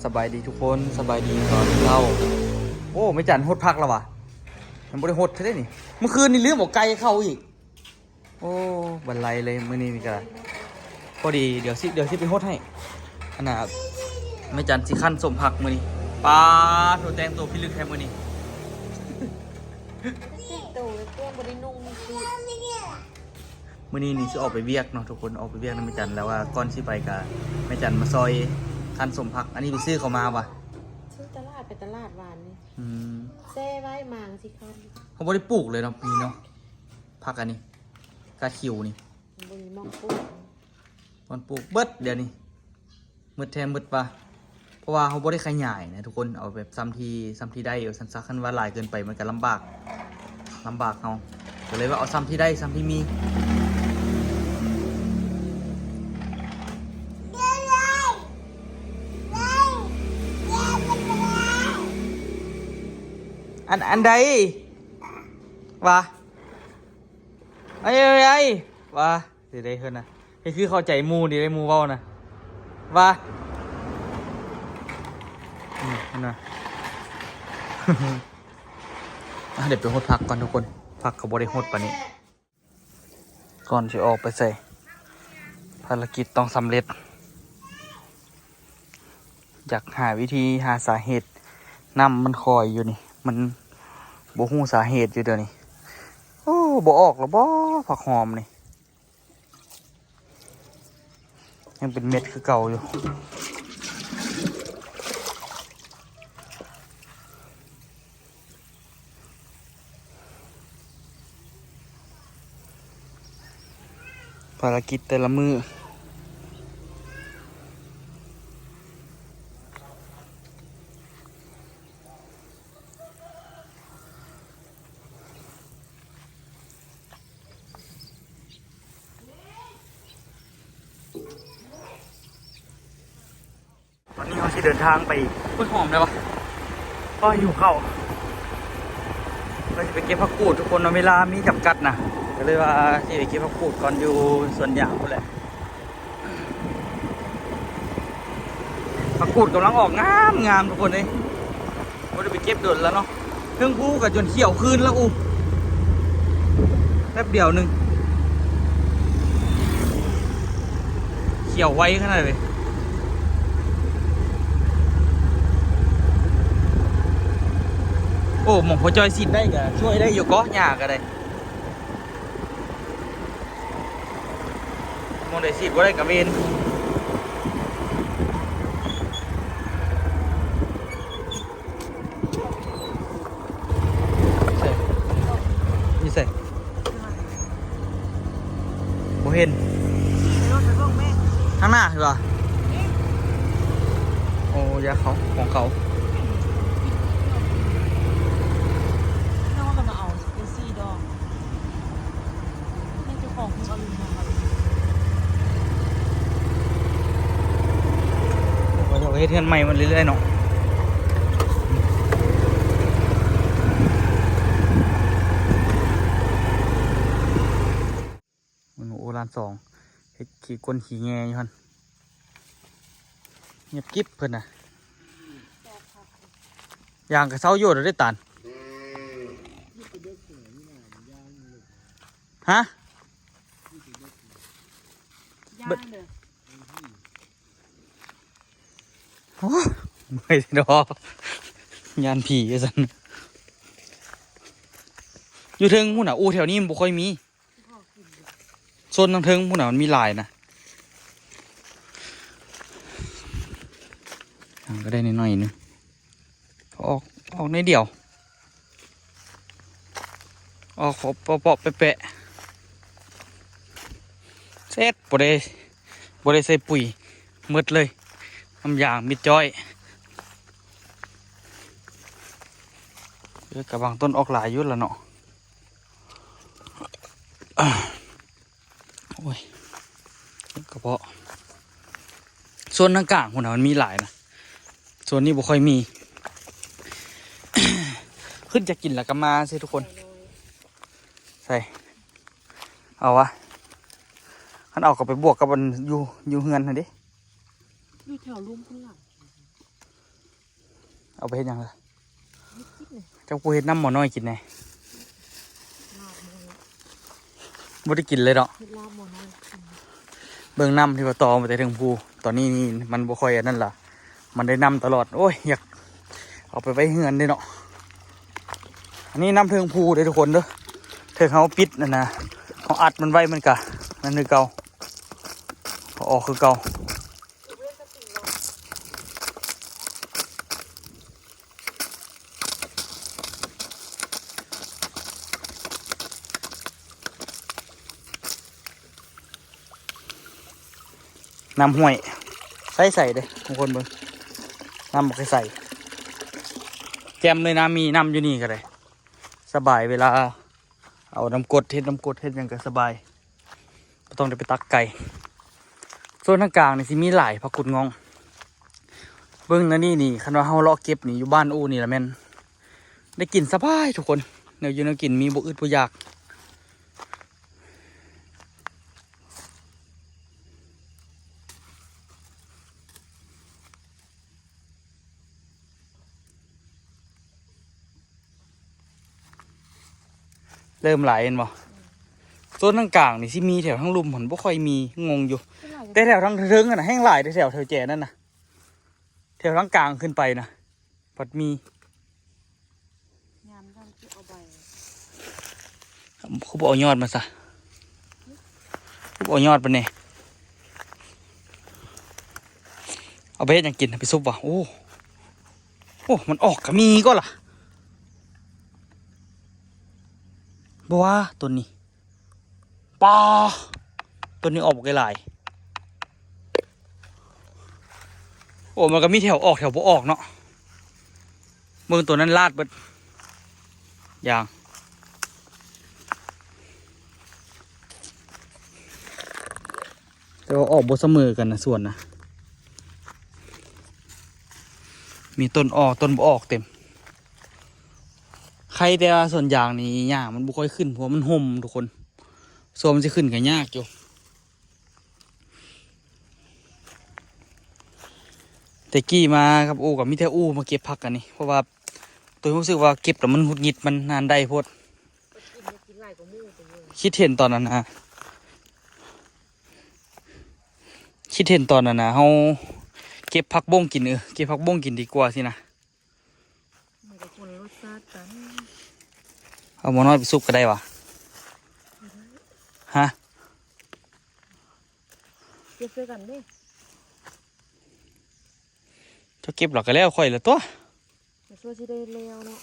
ສະບາຍດີທຸກຄົນ ສະບາຍດີຕອນເຊົ້າ. ໂອ້ ແມ່ຈັນຫົດຜັກແລ້ວຫວາ? ຍັງບໍ່ໄດ້ຫົດເທື່ອເດນີ້. ມື້ຄືນນີ້ລືມເອົາໄກ່ເຂົ້າອີກ. ໂອ້ ບັນໄລເລີຍມື້ນີ້ນີ້ກະ ພໍດີ ດຽວຊິ ດຽວຊິໄປຫົດໃຫ້. ອັນນ່າ ແມ່ຈັນຊິຄັ້ນສົ້ມຜັກມື້ນີ້. ປາໂທ ແຕ່ງໂຕພິລຶກແທ້ມື້ນີ້. ແຕ່ງໂຕແຕ່ບໍ່ໄດ້ນຸ່ງ ມື້ນີ້ນີ້ຊິອອກໄປວຽກເນາະທຸກຄົນ ອອກໄປວຽກນຳແມ່ຈັນ ແລ້ວວ່າກ່ອນຊິໄປກະແມ່ຈັນມາຊ່ອຍຄັ້ນສົ້ມຜັກ. ອັນນີ້ໄປຊື້ເຂົ້າມາຫວາ? ຊື້ຕະຫຼາດ ໄປຕະຫຼາດວານນີ້. ອືມ ແຊ່ໄວ້ ມາຊິຄັ້ນ. ເຮົາບໍ່ໄດ້ປູກເລີຍເນາະປີນີ້ເນາະ ຜັກອັນນີ້ ກາດຂິວນີ້ ບໍ່ມີໝ່ອງປູກ ບ່ອນປູກເບິດດຽວນີ້. ໝົດແທ້ໝົດວ່າ ເພາະວ່າເຮົາບໍ່ໄດ້ຂະຫຍາຍນະທຸກຄົນ ເອົາແບບຊ່ຳທີ່ ຊ່ຳທີ່ໄດ້ວ່າຊັ້ນຊະ. ຄັນວ່າຫຼາຍເກີນໄປມັນກະລຳບາກ ລຳບາກເຮົາ ກະເລີຍວ່າເອົາຊ່ຳທີ່ໄດ້ ຊ່ຳທີ່ມີ. ອັນ ອັນໃດຫວາ? ໄອ້ ໄອ້ ໄອ້ ຫວາ? ຊິໄດ້ເພິ່ນນະ ເຮັດຄືເຂົ້າໃຈໝູ່ນີ້ເດ້ ໝູ່ເວົ້ານະ ວ່າ ອືມ ເຫັນບໍ່? ອ່ະ ດຽວໄປຫົດຜັກກ່ອນທຸກຄົນ ຜັກກະບໍ່ໄດ້ຫົດປານນີ້. ກ່ອນຊິອອກໄປໃສ ພາລະກິດຕ້ອງສຳເລັດ. ຢາກຫາວິທີຫາສາເຫດ ນ້ຳມັນຄອຍຢູ່ນີ້ ມັນບໍ່ຮູ້ສາເຫດຢູ່ດຽວນີ້. ໂອ້ ບໍ່ອອກແລ້ວບໍ ຜັກຫອມນີ້? ຍັງເປັນເມັດຄືເກົ່າຢູ່. ພາລະກິດແຕ່ລະມື້. ຕອນນີ້ເຮົາຊິເດີນທາງໄປ ໂອ້ຍ ຫອມແທ້ຫວາ ໂອ້ຍ ຫິວເຂົ້າ. ເຮົາຊິໄປເກັບຜັກກູດທຸກຄົນເນາະ ເວລາມີຈຳກັດນະ ກະເລີຍວ່າຊິໄປເກັບຜັກກູດກ່ອນ ຢູ່ສວນຢາງພຸ້ນແຫຼະ. ຜັກກູດກຳລັງອອກງາມໆ ທຸກຄົນເອີຍ ບໍ່ໄດ້ໄປເກັບດົນແລ້ວເນາະ. ເທິງພູກະຈົນຂຽວຄືນແລ້ວ ອູ້ ແປັບດຽວໜຶ່ງ ຂຽວໄວຂະໜາດເລີຍ. ໂອ້ ໝ່ອງພໍ່ຈ້ອຍສີດໄດ້ກະຊ່ວຍໄດ້ຢູ່ເກາະ ຫຍ້າກະໄດ້. ໝ່ອງໃດສີດບໍ່ໄດ້ກະເວນ. ໃສ ຢູ່ໃສ? ບໍ່ເຫັນ. ທາງໜ້າຄືວ່າ ໂອ້ ຢາເຂົາ ຂອງເຂົາ. ນ້ອງກະມາເອົາ ເປັນສີ່ດອກ. ເຮັດເຮືອນໃໝ່ມາເລື້ອຍໆເນາະ. ໂອ້ ຫຼານສອງ ເຮັດຂີ້ກົ້ນຂີ້ແງ່ຢູ່ຫັ້ນ. ງຽບກິບເພິ່ນນະ. ຢາງກະເຊົາຢູ່ແລ້ວເດ້ຕານ. ຮະ? ເບິດ. ໂອ້ ເມື່ອຍແທ້ດອກ ຢ້ານຜີວ່າຊັ້ນ. ຢູ່ເທິງພຸ້ນນະ ອູ້ ແຖວນີ້ມັນບໍ່ຄ່ອຍມີ. ໂຊນທາງເທິງພຸ້ນນະ ມັນມີຫຼາຍນະ. ຫາກະໄດ້ໜ້ອຍໆໜຶ່ງ. ອອກ ອອກໜ້ອຍດຽວ. ອອກເປາະໆແປະໆ. ເສັດ ບໍ່ໄດ້ ບໍ່ໄດ້ໃສ່ປຸຍ ໝົດເລີຍ ນ້ຳຢາງມິດຈ້ອຍ. ເອີ ກະບາງຕົ້ນອອກຫຼາຍຢູ່ລະເນາະ. ໂອ້ຍ ກະເພາະ ໂຊນທາງກາງພຸ້ນນະ ມັນມີຫຼາຍນະ ໂຊນນີ້ບໍ່ຄ່ອຍມີ. ຄຶດຢາກກິນລະກະມາຊິທຸກຄົນ. ໃສ່ ເອົາວະ ຄັນເອົາກະໄປບວກກັບອັນຢູ່ ຢູ່ເຮືອນຫັ້ນເດ້. ຢູ່ແຖວລຸ່ມພຸ້ນລະ. ເອົາໄປເຮັດຫຍັງລະ? ເຮັດກິນນີ້ ຈັກຜູ້ເຮັດນ້ຳໝໍນ້ອຍກິນແດ່. ລາບໝໍນ້ອຍ ບໍ່ໄດ້ກິນເລີຍເນາະ. ເຮັດລາບໝໍນ້ອຍກິນ. ເບິ່ງນ້ຳທີ່ວ່າຕໍ່ມາແຕ່ເທິງພູ ຕອນນີ້ນີ້ມັນບໍ່ຄ່ອຍອັນນັ້ນລະ ມັນໄດ້ນ້ຳຕະຫຼອດ. ໂອ້ຍ ຢາກເອົາໄປໄວ້ເຮືອນເດ້ເນາະ. ອັນນີ້ນ້ຳເທິງພູເດ້ທຸກຄົນເດີ ເຖິງເຮົາປິດນັ້ນນະ ເຮົາອັດມັນໄວ້ ມັນກະນັ້ນຄືເກົ່າ ກໍອອກຄືເກົ່າ. ນ້ຳຫ້ວຍໃສໆເດ້ທຸກຄົນເບິ່ງ ນ້ຳບໍ່ຄ່ອຍໃສ ແຈ່ມເລີຍນະ. ມີນ້ຳຢູ່ນີ້ກໍໄດ້ ສະບາຍ ເວລາເອົານ້ຳກົດ ເຮັດນ້ຳກົດເຮັດຫຍັງກໍສະບາຍ ບໍ່ຕ້ອງໄດ້ໄປຕັກໄກ. ໂຊນທາງກາງນີ້ຊິມີຫຼາຍຜັກກຸດງອງ ເບິ່ງແນວນີ້ນີ້ ຄັນວ່າເຮົາເລາະເກັບນີ້ ຢູ່ບ້ານອູ່ນີ້ລະແມ່ນໄດ້ກິນສະບາຍທຸກຄົນ ແນວຢູ່ແນວກິນມີ ບໍ່ອຶດບໍ່ຢາກ. ເລີ່ມຫຼາຍແມ່ນບໍ່? ໂຊນທາງກາງນີ້ຊິມີ ແຖວທາງລຸ່ມຫັ້ນບໍ່ຄ່ອຍມີ ງົງຢູ່ ແຕ່ແຖວທາງເທິງຫັ້ນນະແຮ່ງຫຼາຍເດ້ ແຖວ ແຖວແຈນັ້ນນະ ແຖວທາງກາງຂຶ້ນໄປນະ ພັດມີ. ຍາມນັ້ນຊິເອົາໃບ ຄືບໍ່ເອົາຍອດມາຊະ? ຄືບໍ່ເອົາຍອດປານນີ້? ເອົາໄປເຮັດຫຍັງກິນ? ໄປຊຸບຫວາ? ໂອ້ ໂອ້ ມັນອອກກະມີກໍລະ ບໍ່ວ່າຕົ້ນນີ້. ປາ ຕົ້ນນີ້ອອກບັກຫຼາຍ. ໂອ້ ມັນກໍມີແຖວອອກແຖວບໍ່ອອກເນາະ. ເບິ່ງໂຕນັ້ນລາດເບິດຢາງ ແຕ່ວ່າອອກບໍ່ສະເໝີກັນນະ ສວນນະ ມີຕົ້ນອອກຕົ້ນບໍ່ອອກເຕັມ. ໄຄແຕ່ວ່າສວນຢາງນີ້ຫຍ້າມັນບໍ່ຄ່ອຍຂຶ້ນ ເພາະວ່າມັນຮົ່ມທຸກຄົນ ສ່ວນມັນຊິຂຶ້ນກໍຍາກຢູ່. ແຕ່ກີ້ມາກັບອູ່ກໍມີແຕ່ອູ່ມາເກັບຜັກອັນນີ້ ເພາະວ່າໂຕຮູ້ສຶກວ່າເກັບແລ້ວມັນຫງຸດຫງິດ ມັນນານໄດ້ໂພດ. ຄິດເຫັນຕອນນັ້ນນະ ຄິດເຫັນຕອນນັ້ນນະ ເຮົາເກັບຜັກບົ້ງກິນ ເອີ ເກັບຜັກບົ້ງກິນດີກວ່າຊີ້ນະ. ມັນກໍຄົນລະລົດຊາດກັນ. ເອົາໝໍນ້ອຍໄປຊຸບກໍໄດ້ຫວາ? ຮະ? ເກັບໃສ່ກັນເດ້. ເຈົ້າເກັບແລ້ວກໍແລ້ວຂ້ອຍລະຕົວະ. ແຕ່ຊົ່ວຊິໄດ້ແລ້ວເນາະ.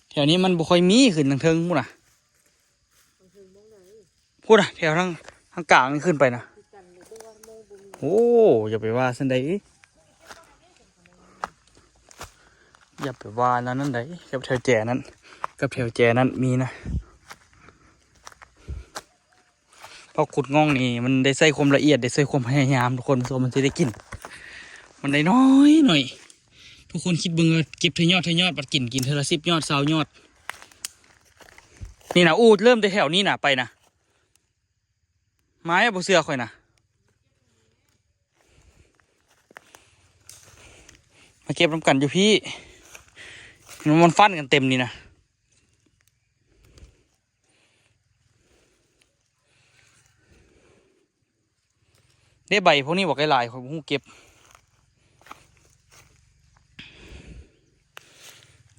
ແຖວນີ້ມັນບໍ່ຄ່ອຍມີ ຂຶ້ນທາງເທິງພຸ້ນນະ. ພຸ້ນນະ ແຖວທາງ ທາງກາງນີ້ຂຶ້ນໄປນະ. ໂອ້ ຢ່າໄປວ່າຊັ້ນໃດ໋ ຢ່າໄປວ່າອັນນັ້ນໃດ໋ ກັບແຖວແຈນັ້ນ ກັບແຖວແຈນັ້ນມີນະ. ເພາະຂຸດງ່ອງນີ້ມັນໄດ້ໃຊ້ຄວາມລະອຽດ ໄດ້ໃຊ້ຄວາມພະຍາຍາມທຸກຄົນ ສ່ວນມັນຊິໄດ້ກິນ ມັນໄດ້ໜ້ອຍໆ. ທຸກຄົນຄິດເບິ່ງວ່າເກັບເທື່ອຍອດເທື່ອຍອດ ບັດກິນ ກິນເທື່ອລະສິບຍອດ ຊາວຍອດ. ນີ້ນະ ອູ້ ເລີ່ມແຕ່ແຖວນີ້ນະ ໄປນະ ມາ ບໍ່ເຊື່ອຂ້ອຍນະ ມາເກັບນຳກັນຢູ່ພີ້ ມັນຟັນກັນເຕັມນີ້ນະ. ເດ້ ໃບພວກນີ້ບັກຫຼາຍໆ ຂ້ອຍບໍ່ຮູ້ເກັບ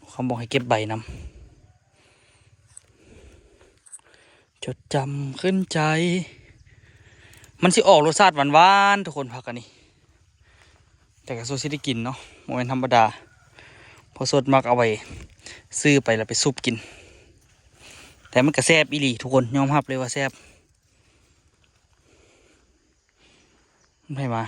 ເຂົາບອກໃຫ້ເກັບໃບນຳ. ຈົດຈຳຂຶ້ນໃຈ ມັນຊິອອກລົດຊາດຫວານໆ ທຸກຄົນ ຜັກອັນນີ້. ແຕ່ກໍສູ້ຊິໄດ້ກິນເນາະ ບໍ່ແມ່ນທຳມະດາ ເພາະສົດມັກເອົາໄປ ຊື້ໄປແລ້ວໄປຊຸບກິນ ແຕ່ມັນກໍແຊບອີ່ຫຼີທຸກຄົນ ຍອມຮັບເລີຍວ່າແຊບ. ມັນໃຜມາ?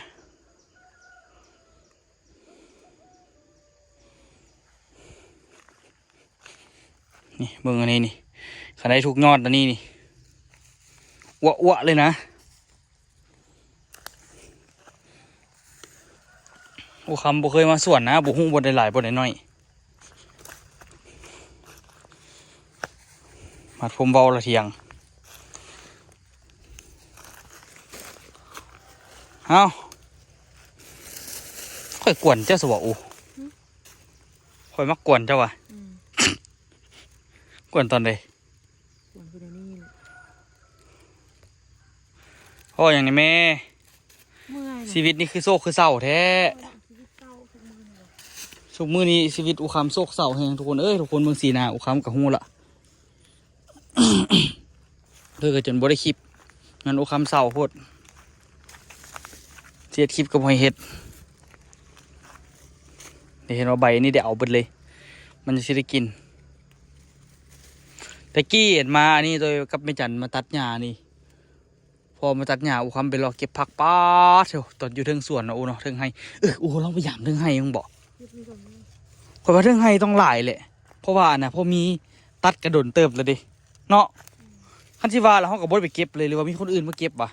ນີ້ເບິ່ງອັນນີ້ນີ້ ຄັນໄດ້ທຸກຍອດອັນນີ້ນີ້ ອ້ວະໆ ເລີຍນະ. ໂອ້ ຄຳບໍ່ເຄີຍມາສວນນະ ບໍ່ຮູ້ບ່ອນໃດຫຼາຍ ບ່ອນໃດໜ້ອຍ. ມັດຜົມເວົ້າລະຖຽງ. ເອົ້າ ຂ້ອຍກວນເຈົ້າຊະບໍ່? ໂອ້ ຫື? ຂ້ອຍມັກກວນເຈົ້າວ່າ. ອືມ ກວນຕອນໃດ? ກວນຄືດຽວນີ້ແຫຼະ. ເວົ້າຫຍັງນີ້ແມ່? ເມື່ອຍນະ. ຊີວິດນີ້ຄືໂສກຄືເສົ້າແທ້. ເອີ ຊີວິດເສົ້າທຸກມື້ນີ້ແຫຼະ. ທຸກມື້ນີ້ຊີວິດອູຄຳໂສກເສົ້າແຮງທຸກຄົນເອີຍ. ທຸກຄົນເບິ່ງສີໜ້າອູຄຳກໍຮູ້ລະ. ເອີ ກໍຈົນບໍ່ໄດ້ຄລິບ ມັນອູຄຳເສົ້າໂພດ. ຊິເຮັດຄລິບກໍບໍ່ໃຫ້ເຮັດ. ໄດ້ເຫັນວ່າໃບນີ້ໄດ້ເອົາເບິດເລີຍ ມັນຊິໄດ້ກິນ. ແຕ່ກີ້ເຫັນມາອັນນີ້ໂດຍກັບແມ່ຈັນມາຕັດຫຍ້ານີ້ ພໍມາຕັດຫຍ້າ ອູຄຳໄປເລາະເກັບຜັກ. ປາດໂທ້ ຕອນຢູ່ເທິງສວນເນາະ ອູເນາະ ເທິງໄຮ່. ເອີ ອູລອງໄປຢາມເທິງໄຮ່ເບິ່ງບໍ? ຂ້ອຍວ່າເທິງໄຮ່ຕ້ອງຫຼາຍແຫຼະ ເພາະວ່າອັນນະ ພໍມີຕັດກະດົນເຕີບແລ້ວເດ້ເນາະ. ອືມ ຄັນຊິວ່າແລ້ວ ເຮົາກໍບໍ່ໄດ້ໄປເກັບເລີຍ ຫຼືວ່າມີຄົນອື່ນມາເກັບຫວາ?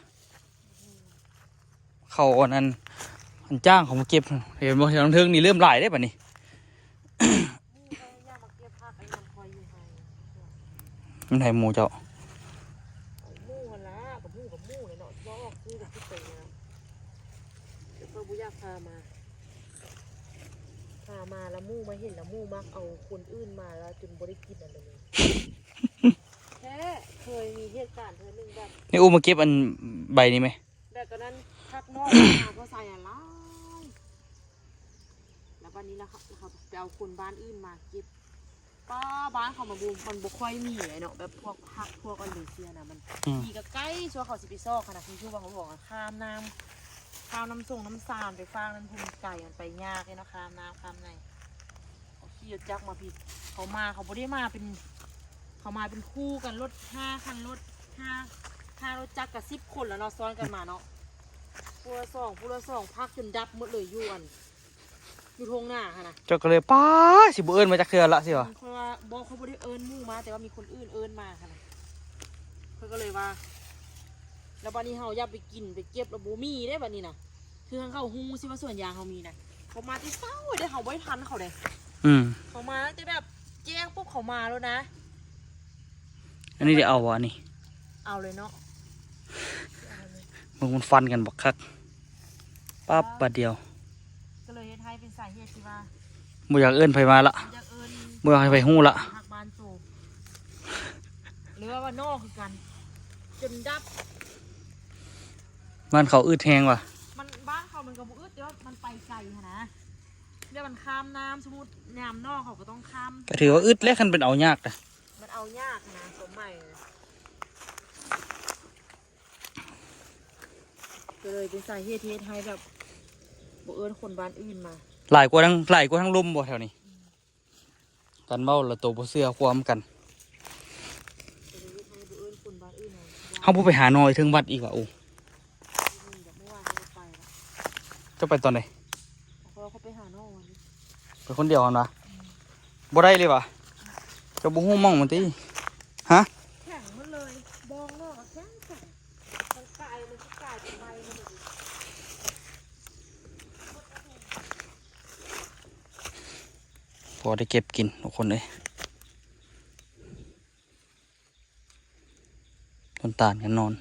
ເຂົາອັນນັ້ນ ອັນຈ້າງເຂົາມາເກັບ. ເຫັນບໍ່ ທາງເທິງນີ້ເລີ່ມຫຼາຍເດ້ບາດນີ້. ໝູ່ເຈົ້າຍັງມາເກັບຜັກອັນນັ້ນຂ້ອຍຢູ່ໄຮ່. ມັນໃຫ້ໝູ່ເຈົ້າ? ໝູ່ຫັ້ນລະ ກັບໝູ່ ກັບໝູ່ແຫຼະເນາະ ບໍ່ອອກຊື່ກັບທີ່ໄປນະ. ແຕ່ຂ້ອຍບໍ່ຢາກພາມາ ພາມາລະໝູ່ມາເຫັນລະໝູ່ມັກເອົາຄົນອື່ນມາລະຈົນບໍ່ໄດ້ກິນອັນນັ້ນເລີຍ. ແທ້ ເຄີຍມີເຫດການເທື່ອໜຶ່ງແບບ ນີ້ອູມາເກັບອັນໃບນີ້ແມະ. ແບບຕອນນັ້ນຜັກນ້ອຍມາເພາະໃສ່ອັນຫຼາຍ ແລ້ວບັດນີ້ລະເຂົາ ເຂົາໄປເອົາຄົນບ້ານອື່ນມາເກັບ. ປ້າ ບ້ານເຂົາມັນບໍ່ ມັນບໍ່ຄ່ອຍມີເນາະ ແບບພວກຜັກພວກອັນເດເຊຍນະ ມັນ ອືມ ມີກໍໄກ ສ່ວນເຂົາຊິໄປຊອກຫັ້ນນະ ຄືວ່າເຂົາບອກວ່າຂ້າມນ້ຳ ຂ້າມນ້ຳສົງນ້ຳຊານໄປຟາກນັ້ນ ເພາະມັນໄກ ມັນໄປຍາກເດ້ເນາະ ຂ້າມນ້ຳຂ້າມໃນ. ເຂົາຂີ່ລົດຈັກມາພີ້ ເຂົາມາ ເຂົາບໍ່ໄດ້ມາເປັນ ເຂົາມາເປັນຄູ່ກັນ ລົດຫ້າຄັນ ລົດຫ້າ ຫ້າລົດຈັກກະສິບຄົນລະເນາະ ຊ້ອນກັນມາເນາະ ຜູ້ລະສອງ ຜູ້ລະສອງ ຜັກຈົນດັບໝົດເລີຍຢູ່ອັນ ຢູ່ທົ່ງນາຫັ້ນນະ. ເຈົ້າກໍເລີຍ ປ້າ ຊິບໍ່ເອີ້ນມາຈັກເທື່ອລະ ຊິວ່າ. ເພາະວ່າບໍ່ ຂ້ອຍບໍ່ໄດ້ເອີ້ນໝູ່ມາ ແຕ່ວ່າມີຄົນອື່ນເອີ້ນມາຫັ້ນນະ ຂ້ອຍກໍເລີຍວ່າ ແລ້ວບັດນີ້ເຮົາຢາກໄປກິນໄປເກັບ ແລ້ວບໍ່ມີເດ້ບັດນີ້ນະ. ຄືທາງເຂົາຮູ້ຊິວ່າສວນຢາງເຮົາມີນະ ເຂົາມາແຕ່ເຊົ້າເດ້ ເຮົາບໍ່ໄດ້ທັນເຂົາເດ້. ອືມ ເຂົາມາແຕ່ແບບແຈ້ງປຸບເຂົາມາໂລດນະ. ອັນນີ້ໄດ້ເອົາບໍ່ ອັນນີ້? ເອົາເລີຍເນາະ ເບິ່ງມັນຟັນກັນບັກຄັກ ປັບບາດດຽວ. ກໍເລີຍເຮັດໃຫ້ເປັນສາເຫດທີ່ວ່າ ບໍ່ຢາກເອີ້ນໃຜມາລະ ບໍ່ຢາກເອີ້ນ ບໍ່ຢາກໃຫ້ໃຜຮູ້ລະ ຮັກບ້ານໂຕ ຫຼືວ່າ ວ່ານອກຄືກັນ ຈົນດັບ. ບ້ານເຂົາອຶດແຮງວ່າ ມັນ ບ້ານເຂົາມັນກໍບໍ່ອຶດ ແຕ່ວ່າມັນໄປໄກຫັ້ນນະ ແລ້ວມັນຂ້າມນ້ຳ ສົມມຸດຍາມນອກເຂົາກໍຕ້ອງຂ້າມ. ກໍຖືວ່າອຶດແຫຼະ ຄັນເປັນເອົາຍາກນະ ມັນເອົາຍາກນະ ສົມໝາຍ ກໍເລີຍເປັນສາເຫດທີ່ເຮັດໃຫ້ແບບບໍ່ເອີ້ນຄົນບ້ານອື່ນມາ. ຫຼາຍກວ່າທາງ ຫຼາຍກວ່າທາງລົມບໍ່ແຖວນີ້? ອືມ ກັນເວົ້າລະໂຕບໍ່ເຊື່ອຄວາມກັນ. ກໍເລີຍເຮັດໃຫ້ບໍ່ເອີ້ນຄົນບ້ານອື່ນມາ. ເຮົາບໍ່ໄປຫາໜໍ່ເທິງວັດອີກຫວາ? ໂອ້ ບໍ່ມີດອກ ເມື່ອວານເຮົາໄປລະ. ເຈົ້າໄປຕອນໃດ? ເຂົາ ເຂົາໄປຫາໜໍ່ ໄປຄົນດຽວຫັ້ນຫວາ? ອືມ ບໍ່ໄດ້ເລີຍຫວາ? ເຈົ້າບໍ່ຮູ້ໝ່ອງມັນຕິ? ຮະ? ແຂງໝົດເລີຍ ບອງນອກແຂງ ແຂງ ມັນກາຍ ມັນຊິກາຍເປັນໄມ້ໝົດເລີຍ. ພໍໄດ້ເກັບກິນທຸກຄົນເອີຍ. ຕົ້ນຕານກັນນອນ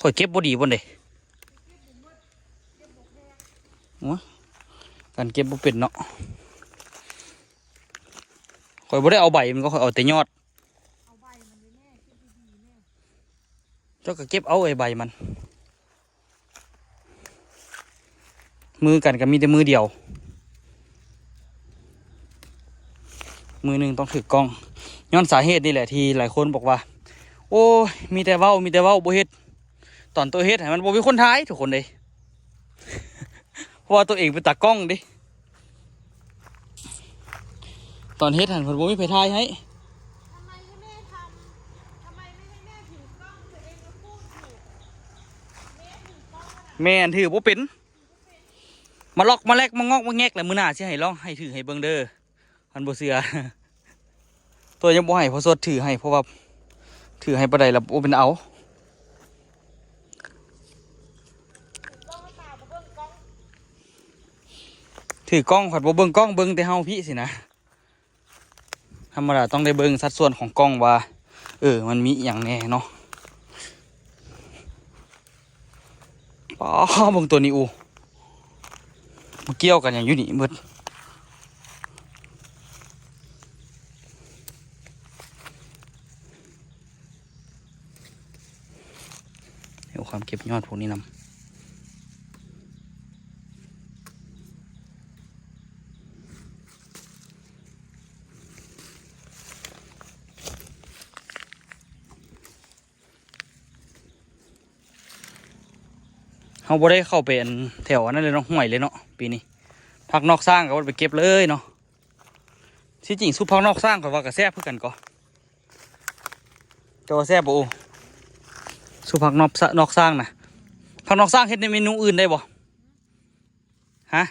ຂ້ອຍເກັບບໍ່ດີບ່ອນເດ. ໂອ້ຍ ການເກັບບໍ່ເປັນເນາະ. ຂ້ອຍບໍ່ໄດ້ເອົາໃບມັນ ກໍຂ້ອຍເອົາແຕ່ຍອດ. ເອົາໃບມັນແດ່ ເກັບດີໆແດ່. ເຈົ້າກໍເກັບເອົາໄອ້ໃບມັນ. ມືກັນກໍມີແຕ່ມືດຽວ ມືໜຶ່ງຕ້ອງຖືກກ້ອງ. ຍ້ອນສາເຫດນີ້ແຫຼະທີ່ຫຼາຍຄົນບອກວ່າ ໂອ້ຍ ມີແຕ່ເວົ້າ ມີແຕ່ເວົ້າ ບໍ່ເຮັດ. ຕອນໂຕເຮັດຫັ້ນມັນບໍ່ມີຄົນຖ່າຍທຸກຄົນເດ້ ເພາະວ່າໂຕເອງເປັນຕາກ້ອງເດ້. ຕອນເຮັດຫັ້ນເພິ່ນບໍ່ມີໃຜຖ່າຍໃຫ້. ທຳໄມໃຫ້ແມ່ທຳ ທຳໄມໄມ່ໃຫ້ແມ່ຖືກ້ອງ ຕົວເອງກໍປູດຢູ່ ແມ່ຖືກ້ອງຂະໜາດ ແມ່ນຖືບໍ່ເປັນ ມາລັອກມາແລັກມາງອກມາແງກ ແລ້ວມື້ໜ້າຊິໃຫ້ລອງໃຫ້ຖືໃຫ້ເບິ່ງເດີ ຄັນບໍ່ເຊື່ອ. ໂຕຍັງບໍ່ໃຫ້ພໍ່ສົດຖືໃຫ້ ເພາະວ່າຖືໃຫ້ປານໃດລະບໍ່ເປັນເອົາ. ຖືກ້ອງພັດບໍ່ເບິ່ງກ້ອງ ເບິ່ງແຕ່ເຮົາພີ້ຊີ້ນະ. ທຳມະດາຕ້ອງໄດ້ເບິ່ງສັດສ່ວນຂອງກ້ອງວ່າ ເອີ ມັນມີອີ່ຫຍັງແດ່ເນາະ. ປ້າ ເບິ່ງໂຕນີ້ ໂອ້ ມາກ່ຽວກັນຫຍັງຢູ່ນີ້ເບິດ. ເອົາຄວາມເກັບຍອດພວກນີ້ນຳ. ເຮົາບໍ່ໄດ້ເຂົ້າໄປອັນແຖວອັນນັ້ນເລີຍເນາະ ຫ້ວຍເລີຍເນາະ ປີນີ້. ຜັກນອກສ້າງກໍບໍ່ໄດ້ໄປເກັບເລີຍເນາະ. ທີ່ຈິງຊຸບຜັກນອກສ້າງ ຂ້ອຍວ່າກໍແຊບຄືກັນກໍ. ເຈົ້າວ່າແຊບບໍ່? ຊຸບຜັກນອກ ນອກສ້າງນະ. ຜັກນອກສ້າງເຮັດໃນເມນູອື່ນໄດ້ບໍ່? ຮະ?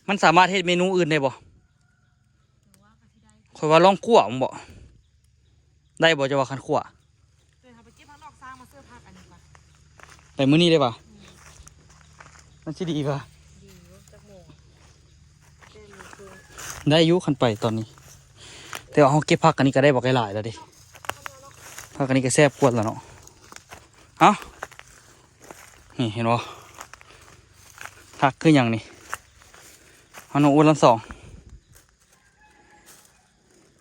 ມັນສາມາດເຮັດເມນູອື່ນໄດ້ບໍ່? ຂ້ອຍວ່າລອງຂົ້ວເບິ່ງເບາະ. ໄດ້ບໍ່ ເຈົ້າວ່າ ຄັນຂົ້ວ? ເອີ ເຮົາໄປເກັບຜັກນອກສ້າງມາເສີບຜັກອັນນີ້ກ່ອນ. ໄປມື້ນີ້ໄດ້ປະ? ອືມ ມັນຊິດີກວ່າ. ດີຢູ່ ຈັກໂມງ? ແປດໂມງເຄິ່ງ. ໄດ້ຢູ່ ຄັນໄປຕອນນີ້. ແຕ່ວ່າເຮົາເກັບຜັກອັນນີ້ກໍໄດ້ບັກຫຼາຍໆແລ້ວເດ້. ຜັກອັນນີ້ກໍແຊບກວ່າແລ້ວເນາະ. ເອົ້າ ນີ້ເຫັນບໍ່? ຜັກຄືຫຍັງນີ້? ເຮົາໜູອ້ວນລຳສອງ.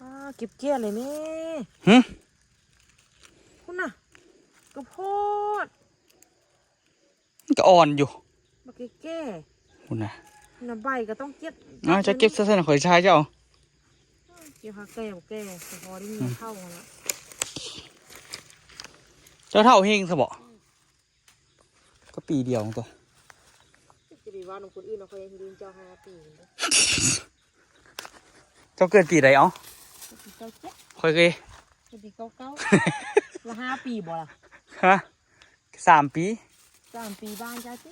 ອ້າ ເກັບແກ່ເລີຍແມ່. ຫຶ? ພຸ້ນນະ ກະໂພດ. ມັນກະອ່ອນຢູ່ ບັກແກ່ໆ ພຸ້ນນະ. ນະ ໃບກະຕ້ອງເກັບ. ເອົາ ເຈົ້າເກັບຊະຊັ້ນ ຂ້ອຍຊາຍເຈົ້າ. ເກັບຫາແກ່ບໍ່ແກ່ ສະພໍໄດ້ມີເຂົ້າຫັ້ນລະ. ເຈົ້າເຖົ້າເຮງຊະເບາະ? ອືມ ກໍປີດຽວຕົວະ. ຈະໄປເວົ້ານຳຄົນອື່ນເນາະ ຂ້ອຍຍັງລືມເຈົ້າຫ້າປີ. ເຈົ້າເກີດປີໃດເອົາ? ປີເກົ້າເຈັດ. ຂ້ອຍເກີດ ເກີດປີເກົ້າເກົ້າ. ລະຫ້າປີບໍ່ລະ? ຮະ? ສາມປີ. ສາມປີບ້ານເຈົ້າຕິ?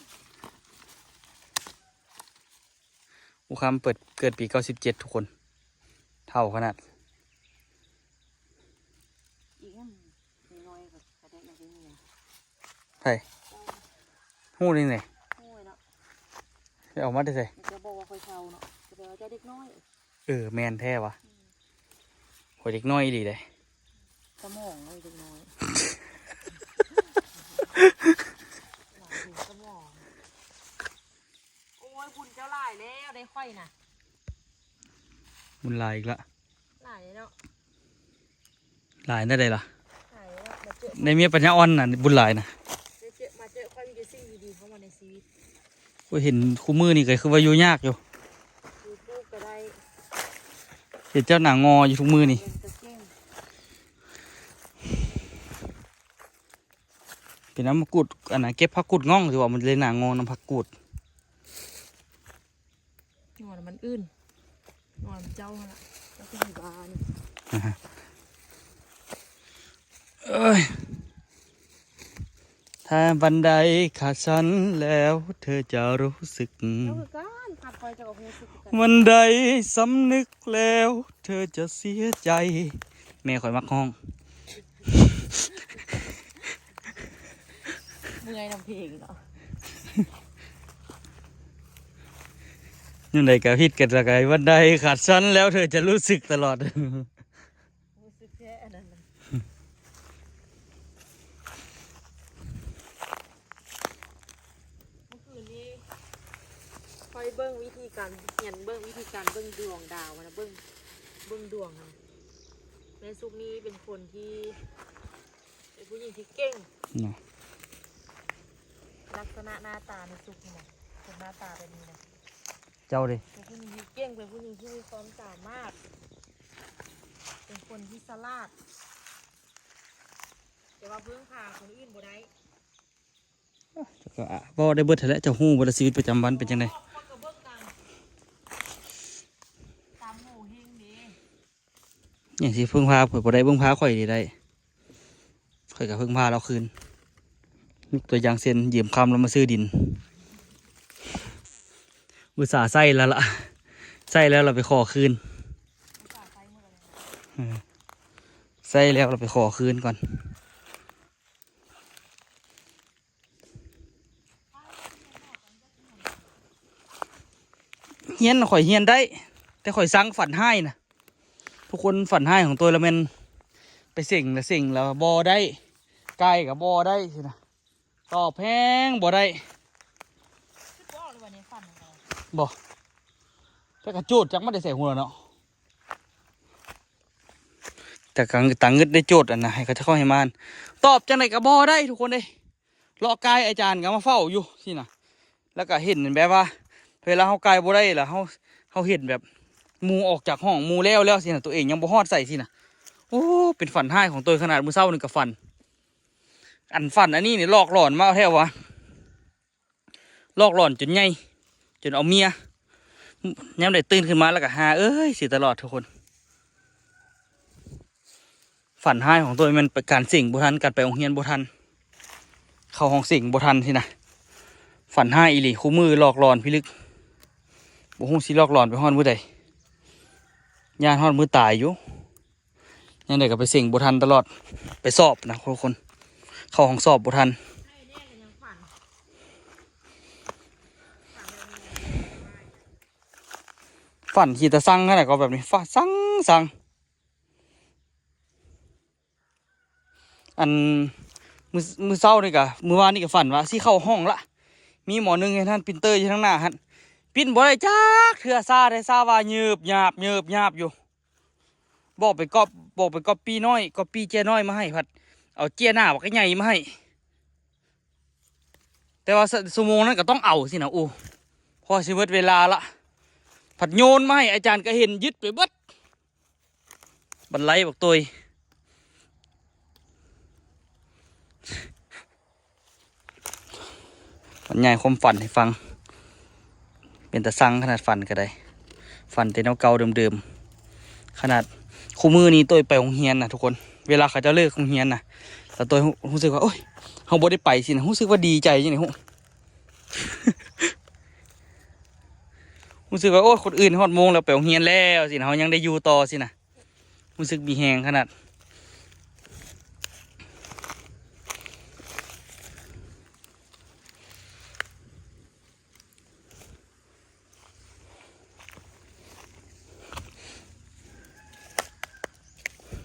ອຸຄຳເປີດ ເກີດປີເກົ້າສິບເຈັດ ທຸກຄົນ ເຖົ້າຂະໜາດ. ອີກຫຍັງ ນ້ອຍໆ ກໍ ກໍໄດ້ ໄດ້ເມຍ. ໃຜ? ເຈົ້າ. ຮູ້ໄດ້ໄດ? ຮູ້ເນາະ. ໄປເອົາມາແຕ່ໃສ? ຈະບອກວ່າຂ້ອຍເຖົ້າເນາະ ຈະໄປວ່າເຈົ້າເດັກນ້ອຍ. ເອີ ແມ່ນແທ້ວະ. ອືມ ຂ້ອຍເດັກນ້ອຍອີ່ຫຼີເດ້. ສະໝອງເນາະ ເດັກນ້ອຍ. ສະໝອງ. ໂອ້ຍ ບຸນເຈົ້າຫຼາຍແລ້ວ ໄດ້ຂ້ອຍນະ. ບຸນຫຼາຍອີກລະ. ຫຼາຍເນາະ. ຫຼາຍແນວໃດລະ? ຫຼາຍແລ້ວ ມາເຈີ ໄດ້ເມຍປັນຍາອ່ອນນະ ບຸນຫຼາຍນະ. ໄດ້ເຈີ ມາເຈີຂ້ອຍມີແຕ່ສິ່ງດີໆເຂົ້າມາໃນຊີວິດ. ໂອ້ຍ ເຫັນຄູ່ມື້ນີ້ກໍຄືວ່າຢູ່ຍາກຢູ່. ຢູ່ປູກກໍໄດ້. ເຫັນເຈົ້າໜ້າງໍຢູ່ທຸກມື້ນີ້. ເປັນນຳມະກຸດ ອັນນະ ເກັບຜັກກຸດງ່ອງ ຊິວ່າມັນເລີຍໜ້າງໍນຳຜັກກຸດ. ງໍນຳມັນອື່ນ ງໍນຳເຈົ້າຫັ້ນລະ ເຈົ້າຄືຢູ່ບ້ານ. ເອີຍ ຖ້າວັນໃດຂາດສັນແລ້ວ ເທີຈະຮູ້ສຶກ ເຈົ້າຄືກັນ ຂາດຂ້ອຍເຈົ້າກໍຮູ້ສຶກຄືກັນ. ວັນໃດສຳນຶກແລ້ວ ເທີຈະເສຍໃຈ. ແມ່ຂ້ອຍມັກຮ້ອງ. ເມື່ອຍນຳເພງເນາະ. ຍາມໃດກໍຜິດກັນລະກາຍ ວັນໃດຂາດສັນແລ້ວ ເທີຈະຮູ້ສຶກຕະຫຼອດ. ຮູ້ສຶກແທ້ອັນນັ້ນນະ. ເມື່ອຄືນນີ້ຂ້ອຍເບິ່ງວິທີການ ຮຽນເບິ່ງວິທີການເບິ່ງດວງດາວນະ ເບິ່ງ ເບິ່ງດວງນະ. ແມ່ສຸກນີ້ເປັນຄົນທີ່ ເປັນຜູ້ຍິງທີ່ເກັ່ງເນາະ. ລັກສະນະໜ້າຕາແມ່ສຸກນີ້ນະ ເປັນໜ້າຕາແບບນີ້ນະ. ເຈົ້າເດ? ເປັນຜູ້ຍິງທີ່ເກັ່ງ ເປັນຜູ້ຍິງທີ່ມີຄວາມສາມາດ ເປັນຄົນທີ່ສະຫຼາດ ແຕ່ວ່າເພິ່ງພາຄົນອື່ນບໍ່ໄດ້. ເຈົ້າກໍເວົ້າໄດ້ເບິດຫັ້ນແຫຼະ ເຈົ້າຮູ້ບໍ່ລະ ຊີວິດປະຈຳວັນເປັນຈັ່ງໃດ? ຂ້ອຍກໍເບິ່ງຕາມ ຕາມໂຫເຮງເດ້. ຫຍັງຊິເພິ່ງພາ ຂ້ອຍບໍ່ໄດ້ເພິ່ງພາ ຂ້ອຍນີ້ໄດ້ ຂ້ອຍກໍເພິ່ງພາລາວຄືນ. ຍົກຕົວຢ່າງເຊັ່ນ ຢືມຄຳລາວມາຊື້ດິນ ອຸດສ່າໃຊ້ແລ້ວລະ ໃຊ້ແລ້ວລະໄປຂໍຄືນ. ເອີ ໃຊ້ແລ້ວລະໄປຂໍຄືນກ່ອນ. ຮຽນຂ້ອຍຮຽນໄດ້ ແຕ່ຂ້ອຍຊັງຝັນຮ້າຍນະ. ທຸກຄົນ ຝັນຮ້າຍຂອງຕົວລະແມ່ນໄປເສັງລະເສັງລະບໍ່ໄດ້ ກາຍກະບໍ່ໄດ້ຊີ້ນະ. ຕອບແຮງບໍ່ໄດ້ ຄິດບໍ່ອອກເລີຍວ່າໃນຝັນ ບໍ່ ແຕ່ກະໂຈດຈັກມາແຕ່ໃສຫົວເນາະ ແຕ່ກະຕາງຶດໄດ້ໂຈດອັນນະ ໃຫ້ເຂົາເຈົ້າເຂົ້າໃຫ້ມານ ຕອບຈັ່ງໃດກະບໍ່ໄດ້ທຸກຄົນເດ້ ເລາະກາຍອາຈານກະມາເຝົ້າຢູ່ຊີ້ນະ ແລ້ວກະເຫັນແບບວ່າ ເວລາເຮົາກາຍບໍ່ໄດ້ລະ ເຮົາ ເຮົາເຫັນແບບໝູ່ອອກຈາກຫ້ອງໝູ່ແລ້ວແລ້ວຊີ້ນະ ໂຕເອງຍັງບໍ່ຮອດໃສຊີ້ນະ ໂອ້ ເປັນຝັນຮ້າຍຂອງໂຕຍຂະໜາດ ມື້ເຊົ້ານີ້ກະຝັນ ອັນຝັນອັນນີ້ນີ້ຫຼອກຫຼອນມາແທ້ວະ ຫຼອກຫຼອນຈົນໃຫຍ່ ຈົນເອົາເມຍ ຍາມໃດຕື່ນຂຶ້ນມາແລ້ວກະຫາເອີຍເສຍຕະຫຼອດທຸກຄົນ. ຝັນຮ້າຍຂອງໂຕຍແມ່ນການເສັງບໍ່ທັນ ການໄປໂຮງຮຽນບໍ່ທັນ ເຂົ້າຫ້ອງເສັງບໍ່ທັນຊີ້ນະ ຝັນຮ້າຍອີ່ຫຼີ ຄູ່ມື້ຫຼອກຫຼອນພິລຶກ ບໍ່ຮູ້ຊິຫຼອກຫຼອນໄປຮອດມື້ໃດ ຢ້ານຮອດມື້ຕາຍຢູ່. ຍາມໃດກະໄປເສັງບໍ່ທັນຕະຫຼອດ ໄປສອບນະທຸກຄົນ ເຂົ້າຫ້ອງສອບບໍ່ທັນ. ຝັນຂີ້ຕາຊັງຂະໜາດ ກໍແບບນີ້ ຟ້າຊັງໆ. ອັນ ມື້ ມື້ເຊົ້ານີ້ກະ ມື້ວານນີ້ກະຝັນວ່າຊິເຂົ້າຫ້ອງລະ ມີໝໍໜຶ່ງເຮັດຫັ້ນ ປຣິນເຕີຢູ່ທາງໜ້າຫັ້ນ ປຣິນບໍ່ໄດ້ຈັກເທື່ອ ຊ້າແທ້ ຊ້າວ່າເຍີບຫຍາບ ເຍີບຫຍາບຢູ່. ບອກໄປກັອບ ບອກໄປກັອບປີ້ນ້ອຍ ກັອບປີ້ເຈ້ຍນ້ອຍມາໃຫ້ ພັດເອົາເຈ້ຍໜ້າບັກໃຫຍ່ມາໃຫ້ ແຕ່ວ່າ ຊ- ຊົ່ວໂມງນັ້ນກະຕ້ອງເອົາຊີ້ນະ ໂອ້ ພໍຊິເບິດເວລາລະ ພັດໂຍນມາໃຫ້ ອາຈານກະເຫັນ ຍຶດໄປເບິດ ບັນໄລບັກໂຕຍ. ບັນຍາຍຄວາມຝັນໃຫ້ຟັງ ເປັນຕາຊັງຂະໜາດ ຝັນກະໄດ້ ຝັນແຕ່ແນວເກົ່າເດີມໆ ຂະໜາດຄູ່ມື້ນີ້ໂຕຍໄປໂຮງຮຽນນະທຸກຄົນ ເວລາເຂົາເຈົ້າເລີກໂຮງຮຽນນະ ແລ້ວໂຕຍຮູ້ ຮູ້ສຶກວ່າ ໂອ້ຍ ເຮົາບໍ່ໄດ້ໄປຊີ້ນະ ຮູ້ສຶກວ່າດີໃຈຈັ່ງໃດຮູ້ ຮູ້ສຶກວ່າ ໂອ້ຍ ຄົນອື່ນຮອດໂມງແລ້ວໄປໂຮງຮຽນແລ້ວຊີ້ນະ ເຮົາຍັງໄດ້ຢູ່ຕໍ່ຊີ້ນະ ຮູ້ສຶກມີແຮງຂະໜາດ.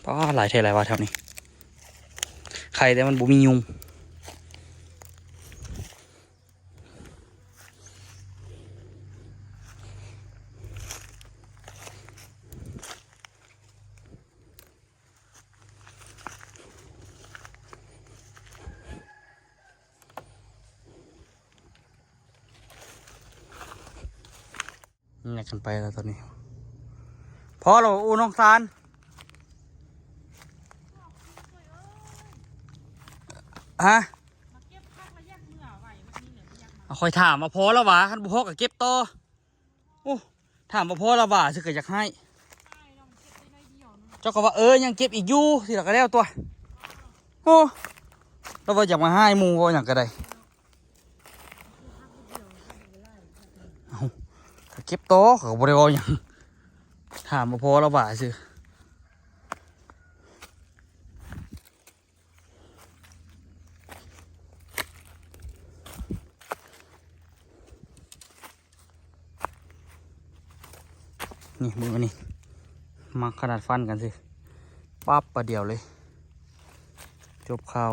ປ້າ ຫຼາຍແທ້ຫຼາຍວ່າແຖວນີ້ ໄຄແຕ່ມັນບໍ່ມີຍຸງ. ແຍກກັນໄປແລ້ວຕອນນີ້ ພໍແລ້ວ ໂອ້ ນ້ອງສານ ຮະ ຂ້ອຍຖາມວ່າພໍແລ້ວຫວາ ຄັນບໍ່ພໍກະເກັບຕໍ່. ໂອ້ ຖາມວ່າພໍລະຫວາ ຊື່ກະຢາກໃຫ້ ເຈົ້າກະວ່າ ເອີ ຍັງເກັບອີກຢູ່ ຊິລະກະແລ້ວຕົວະ. ໂອ້ ລະວ່າຢາກມາຮ້າຍໝູ່ ເວົ້າຫຍັງກະໄດ້ ເອົ້າ ກະເກັບຕໍ່ ເຂົາກະບໍ່ໄດ້ເວົ້າຫຍັງ ຖາມວ່າພໍລະຫວາຊື່. ນີ້ເບິ່ງອັນນີ້ ມັກຂະໜາດຟັນກັນຊື່ ປັບບາດດຽວເລີຍ ຈົບຂ່າວ.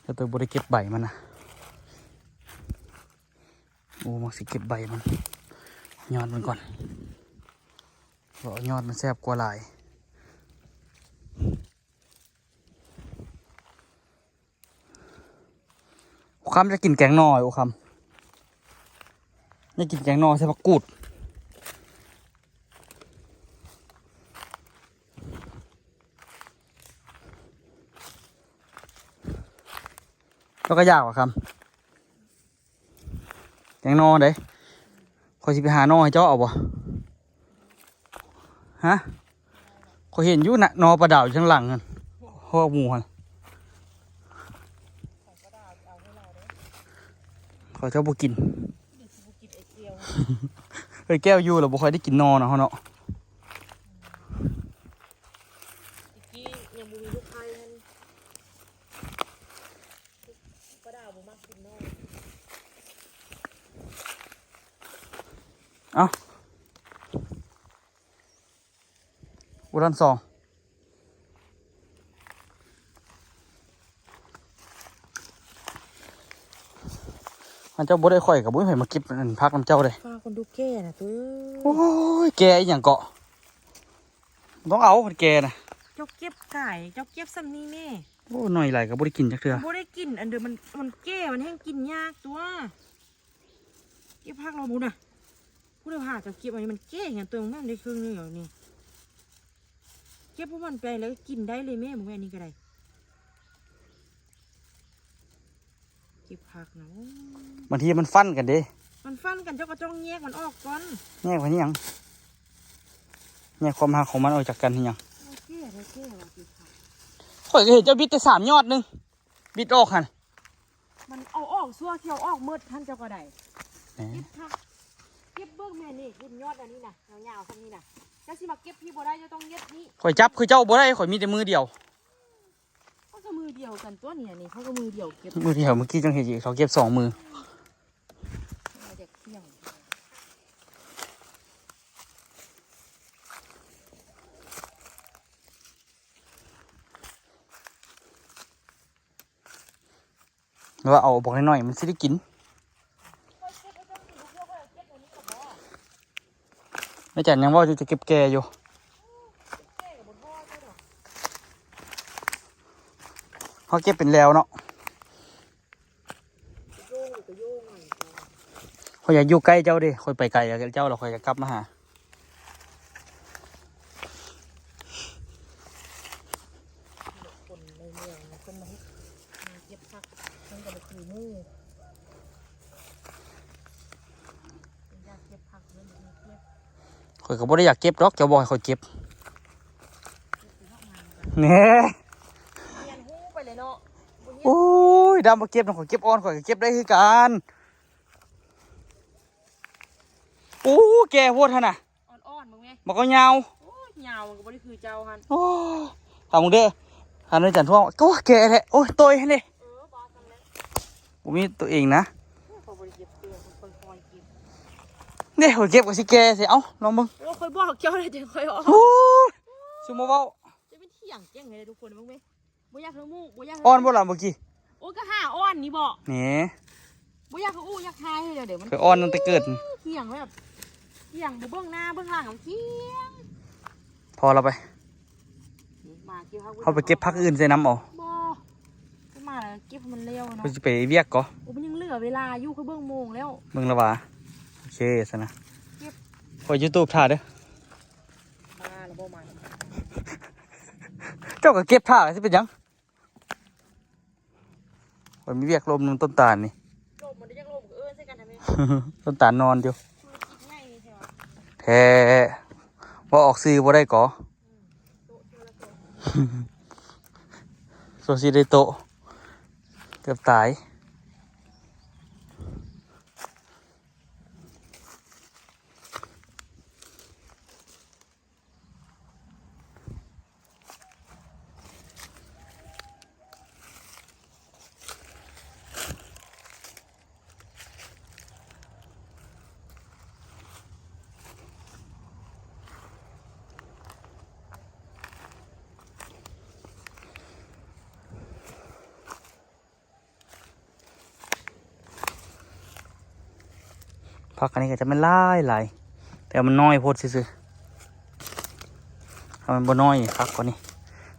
ແຕ່ໂຕບໍ່ໄດ້ເກັບໃບມັນນະ ໂອ້ ມັກຊິເກັບໃບມັນ ຍອດມັນກ່ອນ ເພາະຍອດມັນແຊບກວ່າຫຼາຍ. ອຸຄຳຈະກິນແກງໜໍ່ ອຸຄຳ ໄດ້ກິນແກງໜໍ່ໃສ່ຜັກກູດ ເຈົ້າກະຢາກຫວາຄຳ ແກງໜໍ່ເດ້ ຂ້ອຍຊິໄປຫາໜໍ່ໃຫ້ເຈົ້າເອົາບໍ່? ຮະ ຂ້ອຍເຫັນຢູ່ນະ ໜໍ່ປາດາວຢູ່ທາງຫຼັງຫັ້ນ ຮອກໝູຫັ້ນ ຂ້ອຍເຈົ້າບໍ່ກິນ ເອີຍແກ້ວຢູ່ລະບໍ່ຄ່ອຍໄດ້ກິນໜໍ່ນະເຮົາເນາະ. ເອົ້າ ອຸລັນສອງ ມັນເຈົ້າບໍ່ໄດ້ ຂ້ອຍກໍບໍ່ມີໃຜມາເກັບອັນຜັກນຳເຈົ້າເດ້. ຟ້າຄົນດູແກ່ນະເຕີ. ໂອ້ຍ ແກ່ອີ່ຫຍັງເກາະ ຕ້ອງເອົາ ແກ່ນະ. ເຈົ້າເກັບກາຍ ເຈົ້າເກັບສ່ຳນີ້ແມ່. ໂອ້ ໜ້ອຍຫຼາຍກໍບໍ່ໄດ້ກິນຈັກເທື່ອ. ບໍ່ໄດ້ກິນ ອັນເດີ ມັນ ມັນແກ່ ມັນແຮ່ງກິນຍາກຕົວະ. ເກັບຜັກລອງເບິ່ງນະ. ຜູ້ໃດພາເຈົ້າເກັບອັນນີ້ ມັນແກ່ຫຍັງເຕີ ມັນໄດ້ເຄິ່ງໜຶ່ງແລ້ວນີ້. ເກັບພວກມັນໄປແລ້ວກໍກິນໄດ້ເລີຍແມ່ ບໍ່ແມ່ນນີ້ກໍໄດ້. ເກັບຜັກນະ ໂອ້ຍ ບາງທີມັນຟັນກັນເດ້. ມັນຟັນກັນ ເຈົ້າກໍຕ້ອງແຍກມັນອອກກ່ອນ. ແຍກໄວ້ເຮັດຫຍັງ? ແຍກຄວາມຮັກຂອງມັນອອກຈາກກັນເຮັດຫຍັງ? ໂອເຄ ໂອເຄ ວ່າຊິຄັກ. ຂ້ອຍກໍເຫັນເຈົ້າບິດແຕ່ສາມຍອດໜຶ່ງ ບິດອອກຫັ້ນ. ມັນເອົາອອກຊົ່ວ ຊິເອົາອອກໝົດຫັ້ນ ເຈົ້າກໍໄດ້. ແໝ ເກັບຜັກ ເກັບເບິ່ງແມ່ນີ້ ເຫັນຍອດອັນນີ້ນະ ຍາວໆສ່ຳນີ້ນະ. ເຈົ້າຊິມາເກັບພີ້ບໍ່ໄດ້ ເຈົ້າຕ້ອງເກັບພີ້. ຂ້ອຍຈັບຄືເຈົ້າບໍ່ໄດ້ ຂ້ອຍມີແຕ່ມືດຽວ. ເຂົາກໍມືດຽວກັນຕົວນີ້ ອັນນີ້ເຂົາກໍມືດຽວເກັບ ມືດຽວ. ເມື່ອກີ້ຈັ່ງເຫັນອີກ ເຂົາເກັບສອງມື. ເອົາຈາກທ່ຽງ ວ່າເອົາບອກໜ້ອຍໆ ມັນຊິໄດ້ກິນ. ແມ່ຈັນຍັງເວົ້າຢູ່ ຈະເກັບແກ່ຢູ່. ເຮົາເກັບເປັນແລ້ວເນາະ. ຂ້ອຍຢາກຢູ່ໃກ້ເຈົ້າເດ້ ຂ້ອຍໄປໄກແລ້ວ ເຈົ້າແລ້ວ ຂ້ອຍກໍກັບມາຫາ. ຄົນໃນເມືອງເພິ່ນມາເຮັດ ມາເກັບຜັກ ເພິ່ນກໍບໍ່ຄືໝູ່. ເພິ່ນຢາກເກັບຜັກ ເພິ່ນກໍເກັບ. ຂ້ອຍກໍບໍ່ໄດ້ຢາກເກັບດອກ ເຈົ້າບອກໃຫ້ຂ້ອຍເກັບ. ແນ່ ຮຽນຮູ້ໄປເລີຍເນາະ. ໂອ້ຍ ດຳບໍ່ເກັບນຳ ຂ້ອຍເກັບອ່ອນ ຂ້ອຍກໍເກັບໄດ້ຄືກັນ. ໂອ້ ແກ່ໂພດຫັ້ນນະ. ອ່ອນໆ ເບິ່ງແມະ ບັກກໍຍາວ. ໂອ້ຍ ຍາວ ມັນກໍບໍ່ໄດ້ຄືເຈົ້າຫັ້ນ. ໂອ້ ຖາມເບິ່ງເດີ ຖາມເດີຈັນທວງ. ໂອ້ ແກ່ແທ້. ໂອ້ຍ ໂຕຍຫັ້ນເດ້. ເອີ ບໍ່ຊັ້ນແຫຼະ ບໍ່ມີໂຕເອງນະ. ໂອ້ຍ ຂ້ອຍບໍ່ໄດ້ເກັບເທື່ອ ຂ້ອຍຄ່ອຍໆເກັບ. ເດ້ ຂ້ອຍເກັບກໍຊິແກ່ໃສ່. ເອົ້າ ລອງເບິ່ງ. ໂອ້ຍ ຂ້ອຍບອກເຈົ້າແລ້ວ ຈັ່ງຄ່ອຍອອກ. ໂອ້ຍ ຊຸມມາເວົ້າ ຈະເປັນຖຽງເກັ່ງເລີຍທຸກຄົນ ເບິ່ງແມະ. ບໍ່ຢາກຄືໝູ່ ບໍ່ຢາກຄື ອ່ອນບໍ່ລະເມື່ອກີ້? ໂອ້ ກໍຫາອ່ອນນີ້ບໍ? ແໜ ບໍ່ຢາກຄືອູ້ ຢາກຫາຍເລີຍເດ. ມັນຄືອ່ອນຕັ້ງແຕ່ເກີດ. ຖຽງແບບ ຖຽງບໍ່ເບິ່ງໜ້າເບິ່ງຫຼັງ ຖຽງ. ພໍລະໄປ ມາເກັບ ເຮົາໄປເກັບຜັກອື່ນໃສ່ນຳເອົາ. ບໍ່ ໄປມາແລ້ວເກັບໃຫ້ມັນແລ້ວເນາະ. ຂ້ອຍຊິໄປວຽກກໍ. ໂອ້ ມັນຍັງເຫຼືອເວລາຢູ່ ຂ້ອຍເບິ່ງໂມງແລ້ວ. ເບິ່ງລະຫວາ. ໂອເຄຊັ້ນນະ ເກັບ. ຂ້ອຍຢູ່ຕູບຖ້າເດີ. ມາລະບໍ່ມາ ເຈົ້າກໍເກັບຖ້າ ຊິເປັນຫຍັງ? ຂ້ອຍມີວຽກລົມນຳຕົ້ນຕານນີ້. ລົມມັນຢາກລົມ ເອີ້ນໃສ່ກັນທຳໄມ? ຕົ້ນຕານນອນຢູ່. ທຸລະກິດໃຫຍ່ແທ້ຫວາ? ແທ້ ເວົ້າອອກຊື່ບໍ່ໄດ້ກໍ. ອືມ ໂຕະ ໂຕະລະໂຕະ ໂຊຊິໄດ້ໂຕະ ເກືອບຕາຍ. ຜັກອັນນີ້ກໍຈະແມ່ນຫຼາຍໆ ແຕ່ວ່າມັນນ້ອຍໂພດຊື່ໆ. ຖ້າມັນບໍ່ນ້ອຍຄັກກວ່ານີ້.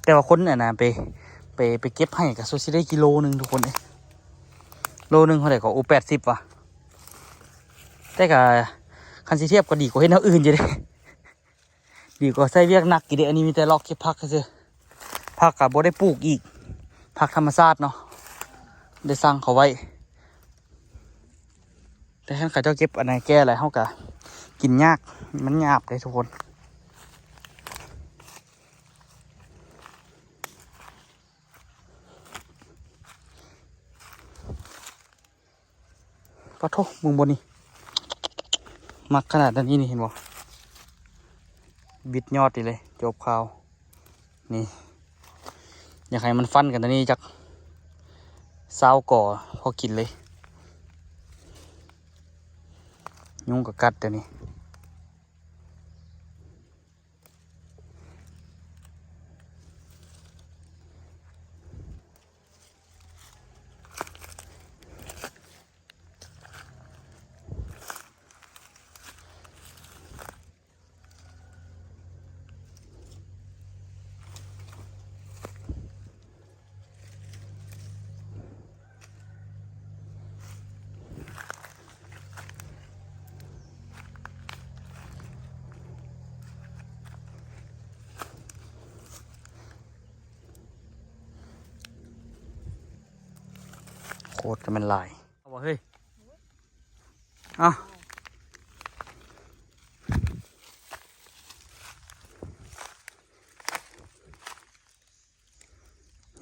ແຕ່ວ່າຄົນອັນນະ ໄປ ໄປ ໄປເກັບໃຫ້ກໍສຸດຊິໄດ້ກິໂລໜຶ່ງທຸກຄົນເອີຍ. ໂລໜຶ່ງເທົ່າໃດກໍ? ໂອ້ ແປດສິບຫວາ. ແຕ່ກໍຄັນຊິທຽບກໍດີກວ່າເຮັດແນວອື່ນຢູ່ເດ້. ດີກວ່າໃຊ້ວຽກໜັກຢູ່ເດ້. ອັນນີ້ມີແຕ່ເລາະເກັບຜັກຊື່ໆ. ຜັກກໍບໍ່ໄດ້ປູກອີກ ຜັກທຳມະຊາດເນາະ ໄດ້ສັ່ງເຂົາໄວ້. ແຕ່ຄັນເຂົາເຈົ້າເກັບອັນໃດແກ່ແລ້ວ ເຮົາກໍກິນຍາກ ມັນຫຍາບເດ້ທຸກຄົນ. ປະໂທ້ ເບິ່ງບ່ອນນີ້ ມັກຂະໜາດນັ້ນ. ນີ້ ນີ້ເຫັນບໍ່? ບິດຍອດນີ້ເລີຍ ຈົບຂ່າວ. ນີ້ ຢາກໃຫ້ມັນຟັນກັນຕົວນີ້ຈັກຊາວກໍພໍກິນເລີຍ. ຍຸງກໍກັດຕົວນີ້. ເ ໂຄດກໍແມ່ນຫຼາຍ. ເອົາບໍ່ເຮີ້ຍ? ເອົາ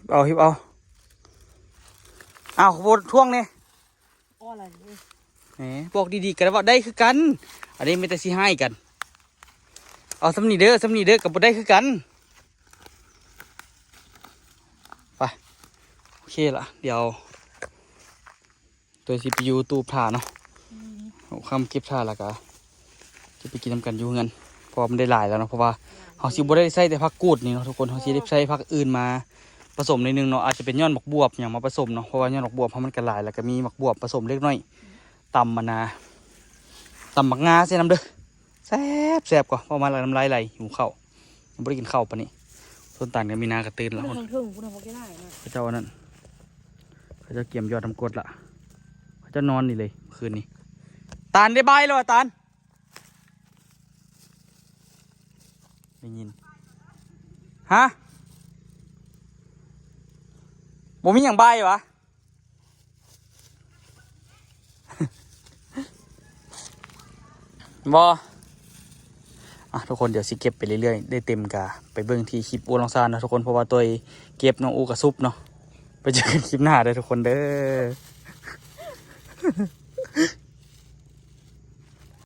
ເອົາ ຮີບເອົາ. ເອົາ ບໍ່ທວງແດ່. ອໍ ແໝ ບອກດີໆ ກໍໄດ້ເວົ້າໄດ້ຄືກັນ. ອັນນີ້ມີແຕ່ຊິຮ້າຍກັນ. ເອົາສ່ຳນີ້ເດີ ສ່ຳນີ້ເດີ ກໍບໍ່ໄດ້ຄືກັນ. ໄປ ໂອເຄລະ ດຽວ ໂຕຊິໄປຢູ່ຕູບຖ້າເນາະ. ອືມ ຫົວຄ່ຳເກັບຖ້າ ແລ້ວກະຈະໄປກິນນຳກັນຢູ່ເຮືອນ ເພາະວ່າມັນໄດ້ຫຼາຍແລ້ວເນາະ. ເພາະວ່າເຮົາຊິບໍ່ໄດ້ໃຊ້ແຕ່ຜັກກູດນີ້ເນາະທຸກຄົນ, ເຮົາຊິໄດ້ໃຊ້ຜັກອື່ນມາປະສົມໜ້ອຍໜຶ່ງເນາະ. ອາດຈະເປັນຍ້ອນໝາກບວບຫຍັງມາປະສົມເນາະ, ເພາະວ່າຍ້ອນໝາກບວບເຮົາມັນກະຫຼາຍ ແລ້ວກະມີໝາກບວບປະສົມເລັກນ້ອຍ. ຕຳອັນນ່າ ຕຳໝາກງາໃສ່ນຳເດີ. ແຊບ ແຊບກໍ ເວົ້າມາແລ້ວນ້ຳລາຍໄຫຼ ຫິວເຂົ້າ. ຍັງບໍ່ໄດ້ກິນເຂົ້າປານນີ້. ຕົ້ນຕານກໍມີນາກະຕື່ນແລ້ວ. ເທິງໆ ພຸ້ນນະ ບໍ່ໄດ້ຫຼາຍນະ. ເຂົາເຈົ້າອັນນັ້ນ ເຂົາເຈົ້າກຽມຢອດນ້ຳກົດລະ. ເຂົາເຈົ້ານອນນີ້ເລີຍຄືນນີ້. ຕານ ໄດ້ບາຍແລ້ວຫວາ ຕານ? ໄດ້ຍິນ. ຮະ? ບໍ່ມີຫຍັງບາຍຫວາ? ບໍ່ ອ່ະ ທຸກຄົນ ດຽວຊິເກັບໄປເລື້ອຍໆ ໄດ້ເຕັມກະໄປເບິ່ງທີ່ຄລິບອູ້ລອງຊານເນາະທຸກຄົນ, ເພາະວ່າໂຕຍເກັບ ນ້ອງອູ້ກະສຸບເນາະ. ໄປເຈີກັນຄລິບໜ້າເດີທຸກຄົນເດີ.